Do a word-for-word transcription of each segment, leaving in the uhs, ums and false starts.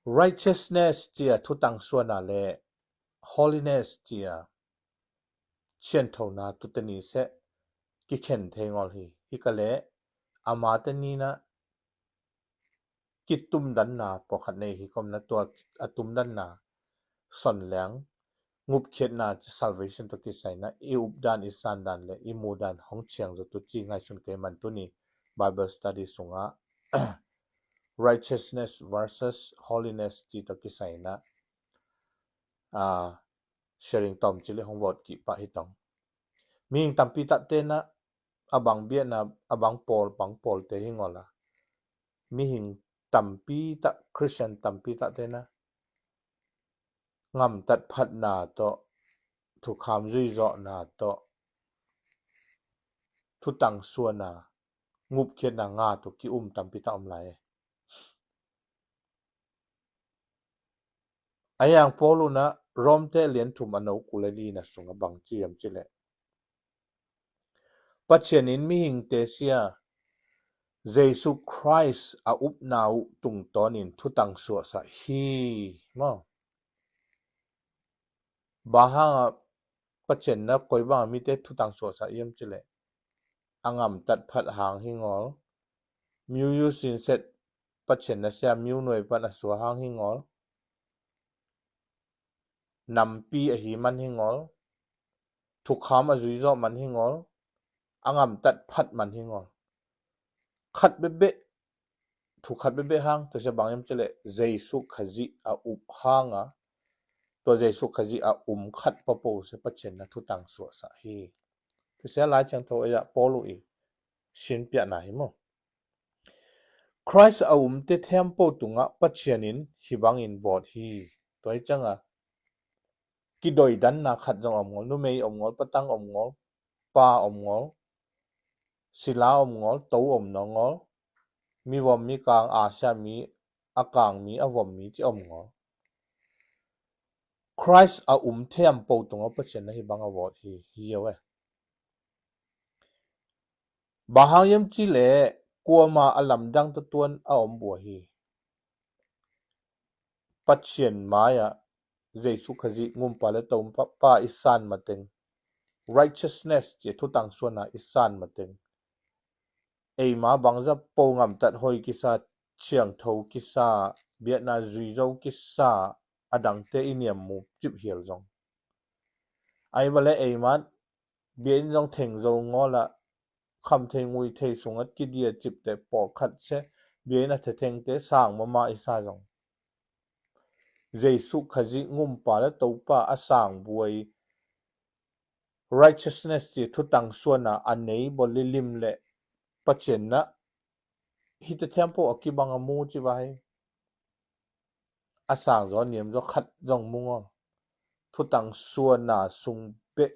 Righteousness cia thutang suana le holiness cia sianthona tute ni seh kikhen thei ngawl hi. Hi ka le amate nina kitumdanna pawlkhat nei hi komna tua a tumdanna son leng ngupkhiatna ci salvation tawh kisaina i updan i sandan le i mudan hong chiang zo tu ci ngaihsun kei man tuni Bible study sunga righteousness versus holiness ci tawh kisaina a sharing tawm ci le hong vawt kih pah hi tong. Mihing tampi tak tena a bang biahna a bang pawl bang pawlte hi ngawl a mihing tampi tak Christian tampi tak tena ngamtat phatna tawh thukham zuizawhna tawh thutang suana ngupkhiatna nga tawh ki-um tampi tak om lai. A hiang Paul unah Rom te lian thum a no kul le lina sunga bang ciam ci le Pathian in mihingte sia Jesu Christ a upna uh tungtawnin thutang suahsah hi maw? Bang hanga Pathian na koi banga mite thutang suahsah iam ci le a ngamtat phat hang hi ngawl, miu yu sinset Pathian na sia miu nuai pan a sua hang hi ngawl, nampi ahi man hi ngawl, thukham a zuizawh man hi ngawl, a ngamtat phat man hi ngawl. Khat bebeh, thu khat bebeh hang tua sia bang iam ci le Jesu Khazih a up hanga tua Jesu Khazih a um khat papo sia Pathian na thutang suahsah hi. Tua sia Lai Thiangtho ei ah Paul uh i sinpiahna hi maw? Christ a umte thiampo tungah Pathian in hi bangin vawt hi. Tua hi cianga kidoidanna khat zong om ngawl, numei om ngawl, patang om ngawl, pa om ngawl, sila om ngawl, to om naw ngawl, mi vom mi kang, a sia mi, a kang mi, a vom mi ci om ngawl. Christ a um thiampo tungah Pathian na hi bang a vawt hi, hi yo e. Bang hang iam ci le kuama a lamdang tatuan a om bua hi. Pathian mai-ah Jesu Khazih ngumpa le Topa i san mateng, righteousness ci thutang suana i san mateng, eima bangza po ngamtat hoi kisa, thiangtho kisa, biahna zuizo kisa, a dangte i niam mu cip hial zong ai bale eima bia in zong theng zo ngawl ah kham thei ngui thei sungat kidia cipte pawlkhat se bia in a thethengte sang mama i sa zong Jesu Khazih ngumpa le Topa a sang buai righteousness ci thutang suana a nei bawl lilim le Pathian na hite thiampo a kibang a mu ci vai. A sang zaw niam zaw khat zong mu ngawl. Thutang suana sung beh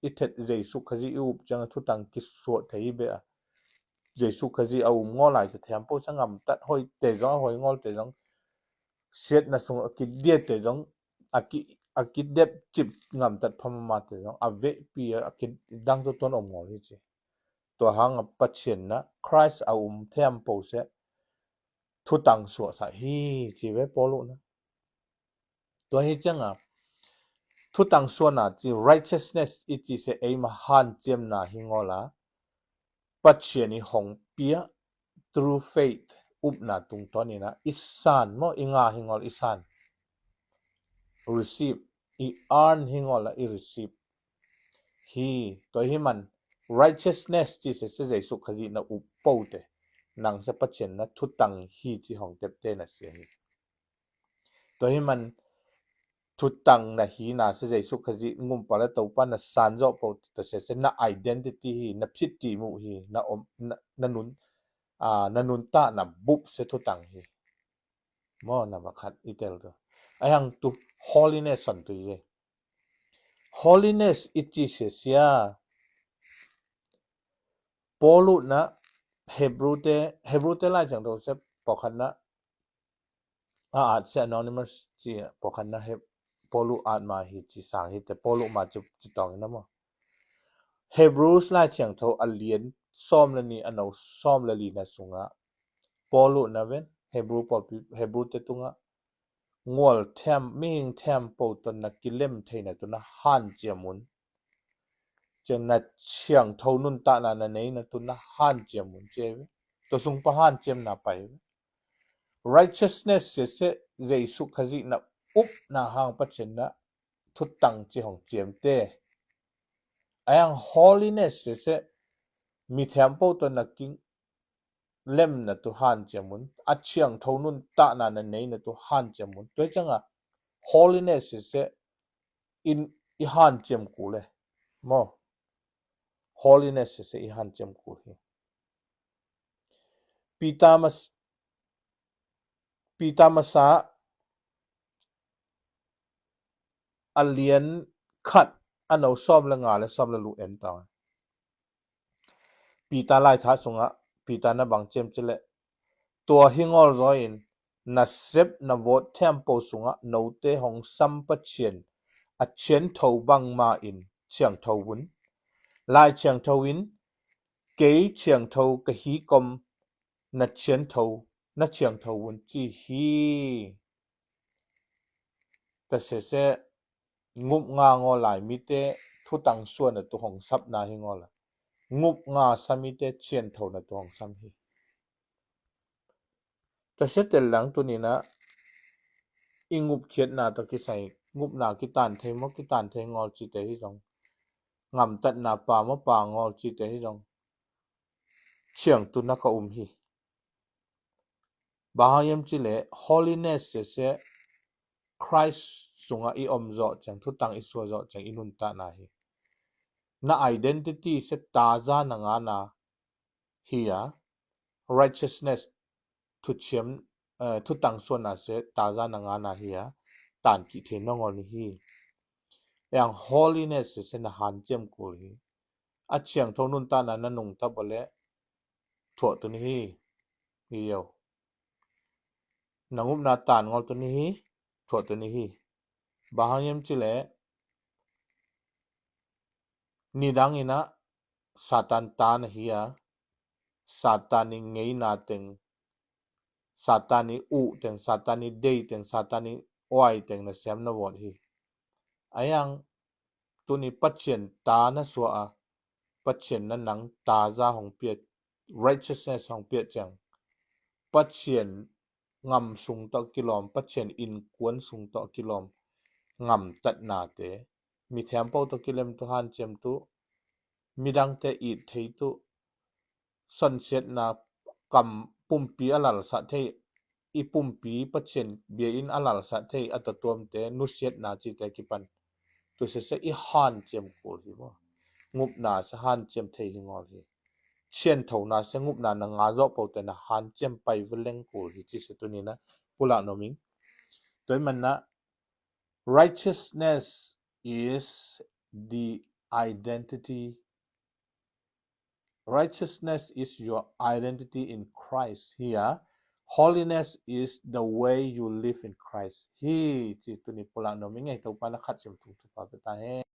i thet Jesu Khazih i up cianga thutang kisuah thei hi beh a Jesu Khazih a um ngawl lai te thiampo sa ngamtat hoi te zong a hoi ngawl te zong siatna sung a kidiate zong a ki a kidep cip ngamtat phamama te zong a vehpi a kidang tuatuan om ngawl hi ci. Tua hanga Pathian na Christ a um thiampo se thutang suahsah hi ci ve Paul uh na. Tua hi cianga thutang suana ci righteousness i ci se eima hanciamna hi ngawla Pathian i hong pia through faith upna tungtawn ina i san maw i nga hi ngawl i san receive i earn hi ngawla i receive hi. Tua hi man righteousness ci se se Jesu Khazih na up pote nang se Pathian na thutang hi ci hong tepte na sia hi. Tua hi man thutang na hina se Jesu Khazih ngumpa le Topa na san zawh pote ta se se na identity hi na phit ti muh hi na om na, na nun a na nunta na bup se thutang hi. Maw na vakhat i tel tu a hang tu holiness san tu hi. Holiness i ci sia sia Paul uh na Hebrew te Hebrew te lai ciang tho se pawlkhat na a at se anonymous ci pawlkhat na he Paul uh at ma hi ci sang hi te Paul uh ma ci ci tawng na maw. Hebrews lai ciang tho a lian sawm le ni a no sawm le li na sunga Paul uh na ven Hebrew pawlpi Hebrew te tunga ngual them, mihing them po tawh na kilem theina tu na hanciam un. Ciang na siangtho nuntakna na neina tu na hanciam un ci hi ve. Tua sung pan hanciamna pai hi ve. Righteousness sese Jesu Khazih na upna hang Pasian na thutang ci hong ciamte. A yang holiness sese mithiam po tawh na kilemna tu hanciam un. A siangtho nuntakna na neina tu hanciam un. Tua cianga holiness sese in i hanciam kul e. Maw. Holiness sese i hanciam kul hi. Peter mas Peter masa a lian khat a no sawm le nga le sawm le lu en ta. Peter laitha sungah Peter na bang ciam cileh, tua hi ngawl zaw in na sep na vawt thempo sungah note hong sam Pasian a siangtho bangma in siangtho un. Lai siangtho in kei siangtho ka hi kom na siangtho, na siangtho un ci hi. Ta sese ngupna ngawl lai mite thutang suahna tu hong sapna hi ngawl a, ngupna sa mite siangthona tu hong sam hi. Ta se tel lang tunina i ngupkhiatna tawh kisai ngupna kitan thei maw, kitan thei ngawl cite hi zong, ngamtatna pa maw, pa ngawl cite hi zong, siangtho na ka um hi. Bang hang hiam cileh holiness sese Christ sungah i om zawh ciang, thutang i suah zawh ciang i nuntakna hi. Na identity se taza na ngana hi a, righteousness thuciam, eh, thutang suahna se taza na ngana hi a, tan kih thei nangawl ni hi. Yang holiness sese na hanciam kul hi. A siangtho nuntakna na nungta bawleh thuah tu ni hi. Hi yo. Na ngupna tan ngawl tu ni hi. Thuah tu ni hi. Bang hang hiam cileh nidang inah Satan ta na hi a, Satan i ngeina teng, Satan i uh teng, Satan i dei teng, Satan i uai teng na sem na vawt hi. A yang tuni Pasian ta na suah a, Pasian na nang taza hong piat, righteousness hong piat ciang, Pasian ngam sung tawh kilawm, Pasian innkuan sung tawh kilawm ngamtatnate, mithiam po tawh kilem tu hanciam tu, midangte it thei tu, sonsiatna kam pumpi a lalsah thei, i pumpi Pasian bia in a lalsah thei a tatuamte nusiatna cite kipan tu sese i hanciam kul hi maw. Ngupna se hanciam thei hi ngawl hi. Sianthona se ngupna na nga zawh pote na hanciam pai veleng kul hi ci se tunina pulak nuam ing. Tua i manna, righteousness is the identity. Righteousness is your identity in Christ. Hi a, holiness is the way you live in Christ. Hi ci tuni pulak nuam ing ei. Topa na khat sim thung thupha pia ta hen.